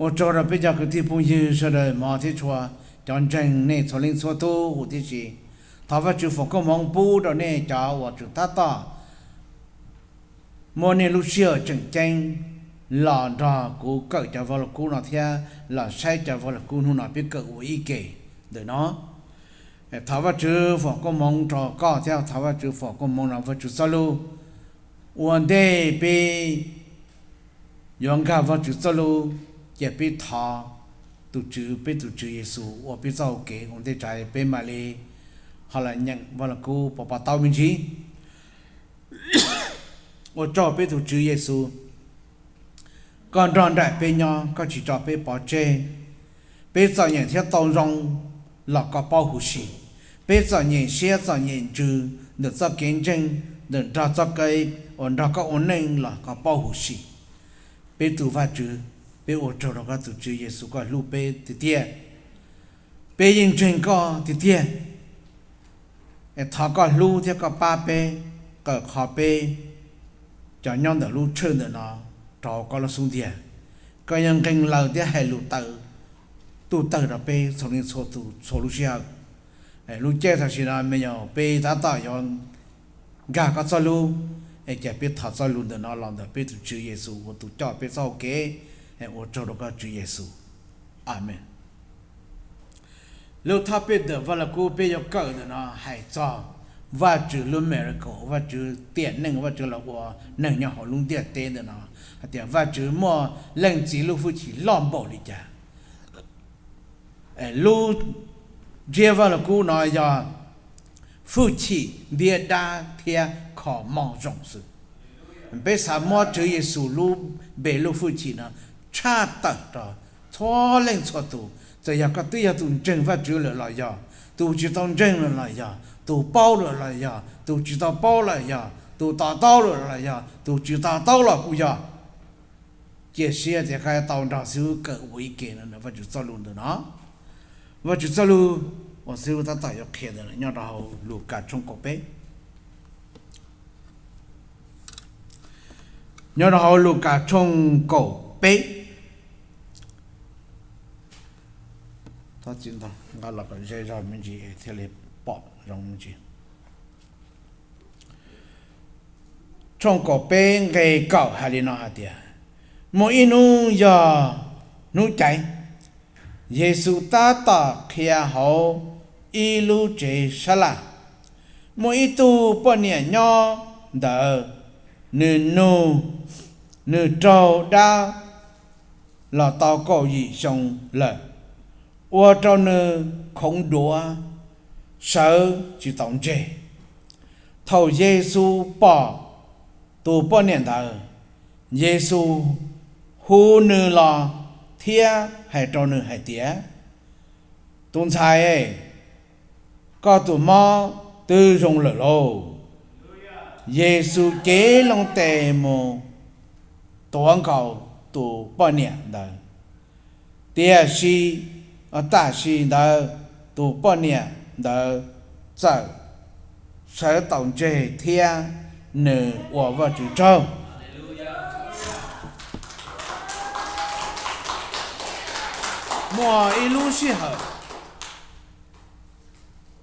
Ua tsaug rau peb cov kwv tij phooj ywg sawv daws hmov thiab tshua, cov ntseeg nej txhua leej txhua tus huv tib si. Thov Vajtswv foom koob hmoov pub rau nej cov uas tseem tab tom muab nej lub sij hawm tseem ceeb los nrog kuv kawm cov vaj lug kub no thiab los saib cov vaj lug kub hnub no peb kawm ua ib ke ntawm no. Thov Vajtswv foom koob hmoov rau koj thiab thov Vajtswv foom koob hmoov rau Vajtswv txoj lus. Ua ntej peb yuav nkag Vajtswv txoj lus, ces peb thov tus Tswv, peb tus Tswv Yexus ua peb txoj hau kev ua ntej tsa, peb mam li ho los nyeem vaj lug kub pov pov tau me ntsis. Ua tsaug peb tus Tswv Yexus, koj nrog nraim peb nyob, koj tsis tso peb pov tseg. Peb txom nyem thiab tau zoo los koj paub huv si. Peb txom nyem siab txom nyem ntsws ntawm txoj kev ntseeg, ntawm nrog txoj kev uas nrog koj ua neej los koj paub huv si. Peb tus Vajtswv, peb ua tsaug rau koj tus Tswv Yexus, koj hlub peb tiag tiag. Peb yeej ntseeg koj tiag tiag. Thov koj hlub thiab koj pab peb, kawm qhov peb cov nyob ntawm lub tshawj ntawm no rau koj lub xub ntiag. Koj yeej nqee laws thiab hais lus taw, tuj tawg rau peb txhua leej txhua tus txhua lub sij hawm. Lub caij tam sim no me nyuam peb tab tom yuav nkag koj txoj lus, es ces peb thov txoj lus ntawm no los ntawm peb tus Tswv Yexus ua tus coj peb txoj hau kev. Ua tsaug rau koj Tswv Yexus. Amees. Lub thawj peb ntawm vaj lug kub peb yuav kawm ntawm no hais txog Vajtswv lub miracle, Vajtswv tiam neej, Vajtswv los ua neeg nyob hauv lub ntiaj teb ntawm no, hais tias Vajtswv muaj Leej Txiv lub hwj chim loj npaum li cas. Lub ntsiab vaj lug kub no yog hwj chim ntiab dab thiab kho mob zoo xwb. Peb xav muab Tswv Yexus lub npe lub hwj chim no tshaj tawm rau txhua leej txhua tus, txawm yog koj twb yog tus ntseeg Vajtswv lawm los yog, tus tsis tau ntseeg lawm los yog, tus paub lawm los yog, tus tsis tau paub los yog, tus to taub lawm los yog, tus tsis to taub los kuj yog. Cia siab tias koj tau nrog xib hwb kawm ua ib ke no Vajtswv txoj lus ntawm no. Vajtswv txoj lus uas xib hwb tab tom yuav qhia ntawm no nyob rau hauv Lukas tshooj kaum peb. Nyob rau hauv Lukas tshooj kaum peb. Nqa los kom ze zog me ntsis thiaj li pom zoo me ntsis. Tshooj kaum peb nqe kaum hais li no hais tias, muaj ib hnub yog hnub caiv, Yexus tab tom qhia hauv ib lub tsev sab laj. Muaj ib tug poj niam nyob ntawd, nws nug, nws raug dab los tau kaum yim xyoo lawm, ua rau nws khoov duav, sawv tsis tau ntseg. Thaum Yexus pom tus poj niam ntawd, Yexus hu nws los thiab hais rau nws hais tias, tus ntxhais, koj tus mob twb zoo lawm lauj. Yexus cev loo tes mus tuav nkaus tus poj niam ntawd. Tiam sis, tam sim ntawd tus poj niam ntawd txawm sawv tau ntseg thiab nws ua Vajtswv tsaug. Muaj ib lub sij hawm,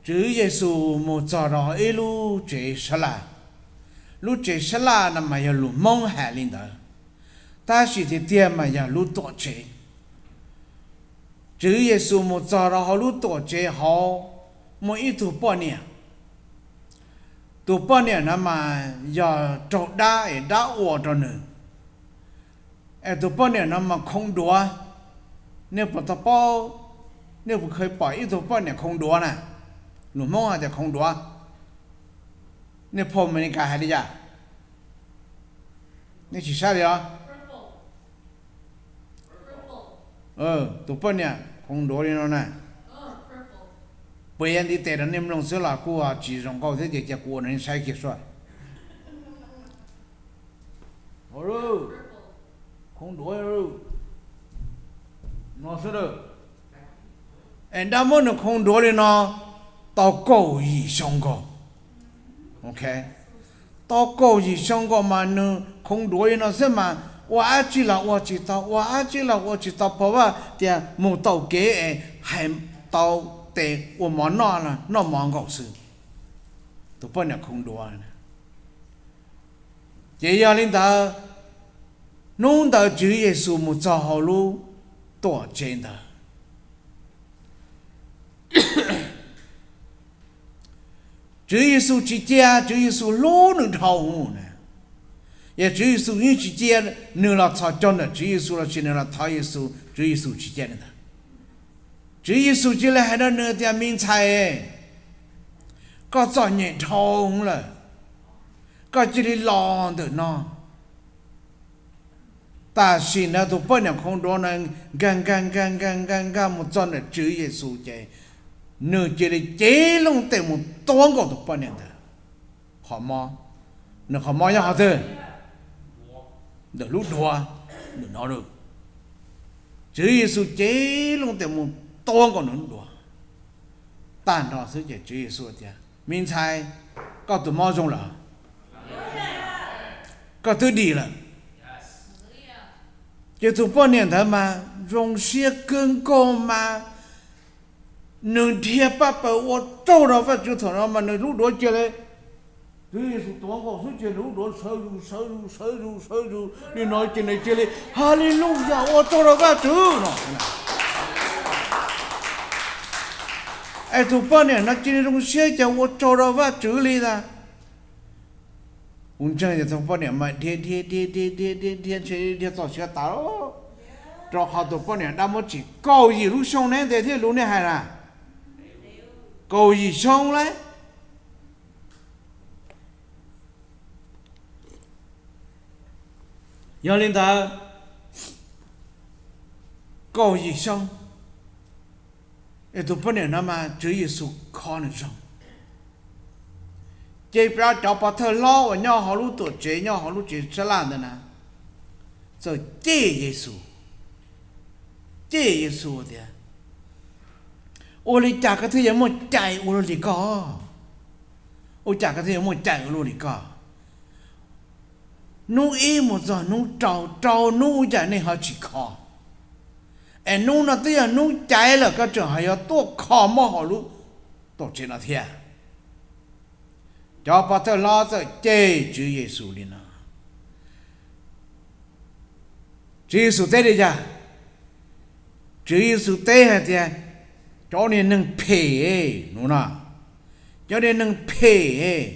Tswv Yexus mus txog rau ib lub tsev sab laj. Lub tsev sab laj no mas yog lus Hmoob hais li ntawd, tab sis tiag tiag mas yog lub tuam tsev. Tswv Yexus mus txog rau hauv lub tuam tsev hauv, muaj ib tug poj niam. Tus poj niam no mas yog raug dab es dab ua rau nws. Es tus poj niam no mas khoov duav. Nej puas tau paub, nej puas kheev pom ib tug poj niam khoov duav na? Lus Hmoob hais tias khoov duav. Nej phau Amelikas hais li cas? Nej tsis saib li os. Tus poj niam khoov duav li no na. Puas yog ntiv tes rau nej mloog xwb los kuj tsis zoo nkauj thiab ces cia kuv ua rau nej saib kiag sua. Khoov duav no xwb. Es dab muab nws khoov duav li no tau kaum yim xyoo nkaus. Tau kaum yim xyoo nkaus mas nws khoov duav li no xwb mas Ua dab tsi los ua tsis tau, ua dab tsi los ua tsis tau, pov vaj tias mus taus kev es hais tau tes ua mov noj, noj mov nkaus xwb. Tus poj niam khoov duav. Ces yog li ntawd, hnub ntawd Tswv Yexus mus txog hauv lub tuam tsev ntawd. Tswv Yexus tsis cia, Tswv Yexus hlub nws dhau na. Yog Tswv Yexus yeej tsis cia nws los txhos caug ntawm Tswv Yexus lossis nws los thov Yexus, Tswv Yexus tsis cia li ntawd. Tswv Yexus cia li hais rau nws tias, me ntxhais, koj txom nyem dhau lawm, koj cia li los ntawm no. Tam sim ntawd tus poj niam khoov duav no nkag nkag nkag nkag nkag nkag mus txog ntawm Tswv Yexus ces nws cia li cev loo tes mus tuav nkaus tus poj niam ntawd qhov mob. Nws qhov mob nyob qhov twg? Ntawm lub duav, ntawm no. Tswv Yexus cev loo tes mus tuav nkaus nws lub duav tag nrho xwb ces Tswv Yexus tias, me ntxhais, koj tus mob zoo lawm, koj twb dim lawm. Ces tus poj niam ntawd mas zoo siab kawg nkaus mas nws dhia paj paws ua tsaug rau Vajtswv. Thaum no mas nws lub duav cia li, Tswv Yexus tuav nkaus xwb ces nws lub duav sawv zus sawv zus sawv zus sawv zus li no ces nws cia li, Haleluyas, ua tsaug rau Vajtswv no. Es tus poj niam no cia li zoo siab ces ua tsaug rau Vajtswv li ntag. Kuv ntseeg tias tus poj niam mas dhia dhia dhia dhia dhia dhia dhia ntshe dhia txog siav tas, rau qhov tus poj niam dab muab tsim kaum yim lub xyoo ne ntev thiab lus nej hais na, kaum yim xyoo lawm. Yog li ntawd, kaum yim xyoo es tus poj niam no mas Tswv Yexus kho nws zoo. Ces cov pov thawj hlob uas nyob hauv lub tuam tsev, nyob hauv lub tsev sab laj ntawd na, txawm cem Yexus, cem Yexus tias, ua li cas koj thiaj yuav muaj cai ua luaj li koj? Ua cas koj thiaj yuav muaj cai ua luaj li koj? Hnub ib mus txog hnub rau, rau hnub ua cas nej ho tsis kho? Es hnub no twb yog hnub caiv lawm koj tseem ho yuav tuaj kho mob hauv lub tuam tsev no thiab? Cov pov thawj hlob txawm cem Tswv Yexus li no. Tswv Yexus teb li cas? Tswv Yexus teb hais tias, cov niag neeg phem no, cov niag neeg phem,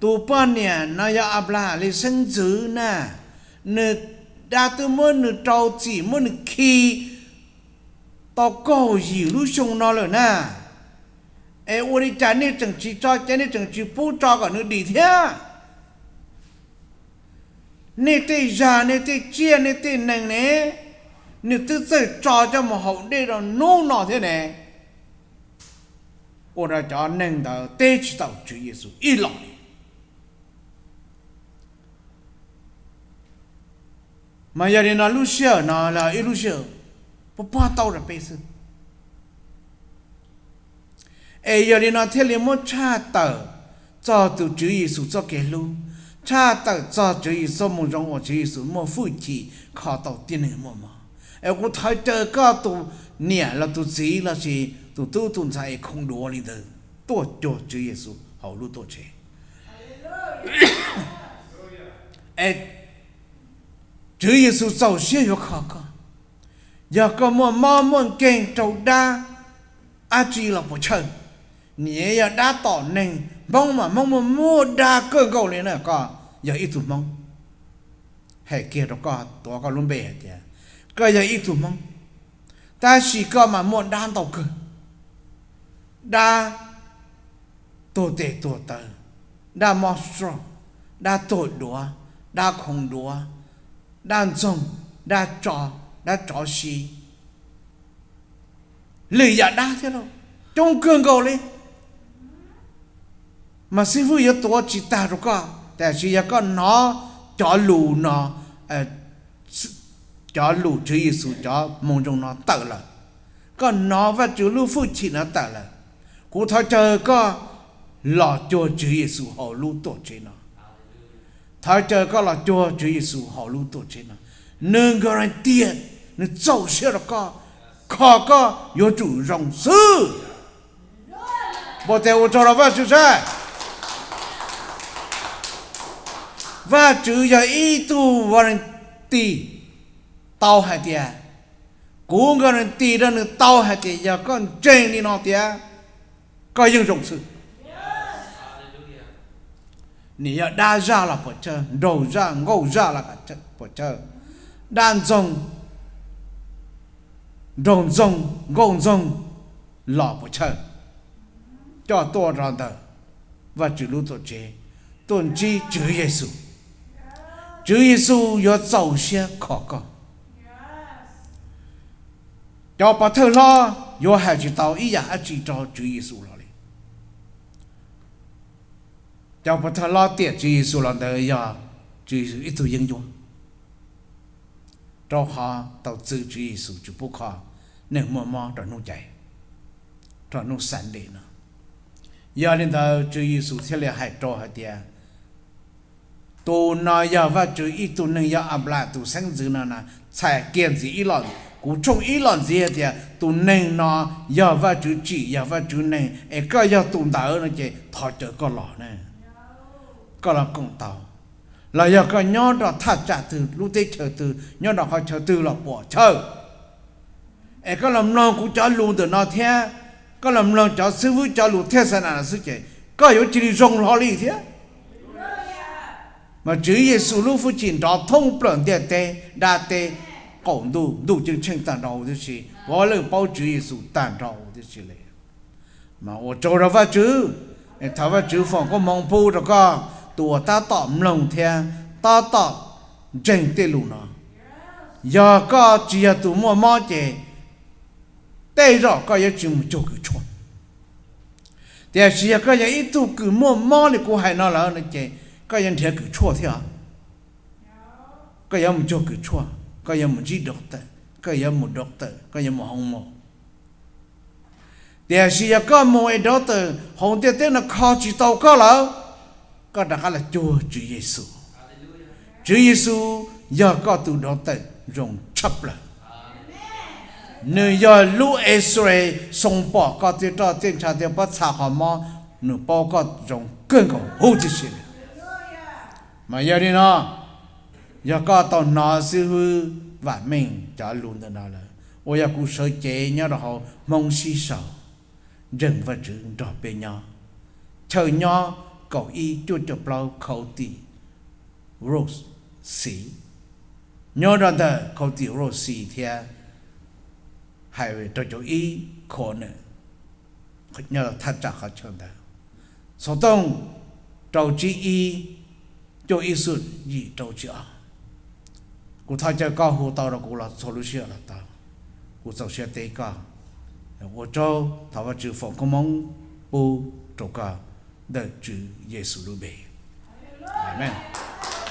tus poj niam no yog Anplaham li xeeb ntxwv na, nws dab twb muab nws rau txim muab nws khi tau kaum yim lub xyoo no lawm na. Es ua li cas nej tseem tsis tso cai, nej tseem tsis pub tso kom nws dim thiab? Nej tej zag, nej tej tsiaj, nej tej nees ne, nws twb txawj tso coj mus haus dej rau hnub no thiab ne. Ua rau cov neeg ntawd teb tsis tau Tswv Yexus ib los li. Mas yog li no lub sij hawm no los ib lub sij hawm puas pog tau rau peb xwb. Es yog li no thiaj li muab tshaj tawm txog tus Tswv Yexus txoj kev hlub, tshaj tawm txog Tswv Yexus txoj moo zoo uas Tswv Yexus muaj hwj chim kho tau tib neeg muaj mob. Es kuv thov caw koj tus niam los tus txiv lossis tus tub tus ntxhais es khoom duav li ntawd tuaj cuag Tswv Yexus hauv lub tuam tsev. Es Tswv Yexus txaus siab yuav kho koj. Yog koj muaj mob muaj nkeeg raug dab dab tsi los puas chawj, nim yog dab tom neeg, Hmoob mas Hmoob muaj muaj dab kawg nkaus li na, koj yog ib tug Hmoob. Hais kiag rau koj, tuav koj lub npe hais tias koj yog ib tug Hmoob, tab sis koj mas muaj dab ntau kawg. Dab tuag tes tuag taw, dab mob stroke, dab tuag duav, dab khoom duav, dab ntxoog, dab tso, dab tsov si, lwm yam dab thiab lauj, coob kawg nkaus li. Mas xib fwb yuav tuav tsis tag rau koj, tiam sis yog koj hnov cov lus no, cov lus Tswv Yexus cov moo zoo no tawm lawm, koj hnov Vajtswv lub hwj chim no tawm lawm, kuv thov caw koj los cuag Tswv Yexus hauv lub tuam tsev no. Thov caw koj los cuag Tswv Yexus hauv lub tuam tsev no. Nws guarantee, nws txaus siab rau koj, kho koj yuav tsum zoo xwb. Npuaj tes ua tsaug rau Vajtswv saib. Vajtswv yog ib tug guarantee tau hais tias, kuv guarantee rau nws tau hais tias yog koj ntseeg li no tias koj yeej zoo xwb. Nws yog dab zaj los puas chawj, nraug zaj nkauj zaj los puas chawj, dab ntxoog, nraug ntxoog, nkauj ntxoog los puas chawj, coj tuaj rau ntawm Vajtswv lub tuam tsev, tuaj ntsib Tswv Yexus. Tswv Yexus yuav txaus siab kho koj. Cov pov thawj hlob yuav hais tsis tau ib yam dab tsi rau Tswv Yexus los li. Cov pov thawj hlob tiam Tswv Yexus los ntawd yog Tswv Yexus ib tug yeeb ncuab, rau qhov tau txwv Tswv Yexus tsis pub kho neeg muaj mob rau hnub caiv, rau hnub Sunday no. Yog li ntawd Tswv Yexus thiaj li hais rau hais tias, tus no yog Vajtswv ib tug neeg, yog Anplas tus xeeb ntxwv no na, txhais kiag ntxiv ib los, kuv tshooj ib los ntxiv hais tias tus neeg no yog Vajtswv tsim, yog Vajtswv neeg, es koj yog tus ntawd no ces thov caw koj los na, koj los koom tau. Los yog koj nyob rau thaj tsam twg, lub teb chaws twg, nyob rau qhov chaw twg los puas chawj, es koj los mloog kuv cov lus ntawm no thiab koj los mloog cov xib hwb cov lus thej xa nas xwb ces koj yuav cia li zoo hlo li thiab. Mas Tswv Yexus lub hwj chim nrov thoob plaws ntiaj teb, dab teb, qaum ntuj, ntuj ceeb tsheej tag nrho huv tib si, puav leej paub Tswv Yexus tag nrho huv tib si li. Mas ua tsaug rau Vajtswv, thov Vajtswv foom koob hmoov pub rau koj tus uas tab tom mloog thiab tab tom ntseeg tej lus no. Yog koj tsis yog tus muaj mob ces tej zaum koj yuav tsis mus cuag kws tshuaj. Tiam sis yog koj yog ib tug kws muaj mob li kuv hais no lawm no ces koj yuav nrhiav kws tshuaj thiab os. Koj yuav mus cuag kws tshuaj, koj yuav mus ntsib doctor, koj yuav mus doctor, koj yuav mus hoo mos. Tiam sis yog koj mus es doctor hauv ntiaj teb no kho tsis tau koj lawm, koj rov qab los cuag Tswv Yexus. Tswv Yexus yog koj tus doctor zoo tshaj plaws. Nws yog lub X-ray xoo pom koj tej roj tej ntsha tej pob txha qhov mob, nws paub koj zoo kawg nkaus huv tib si li. Mas yog li no, yog koj tau hnov xib hwb Vam Meej cov lus ntawm no lawm, uas yog kuv sawv cev nyob rau hauv Hmoob Sib Sau, ntseeg Vajtswv nrog peb nyob, chaw nyob kaum ib cuaj caum plaub County Road Xis, nyob rau ntawm County Road Xis thiab Highway rau caum ib corner, nyob thaj tsam qhov chaw ntawd. Xov tooj rau tsib ib cuaj ib xum yim rau tsib ob. Kuv thov caw koj hu tau rau kuv los txhua lub sij hawm los tau. Kuv txaus siab teb koj. Ua tsaug, thov Vajtswv foom koob hmoov pub rau koj ntawm Tswv Yexus lub npe. Amees.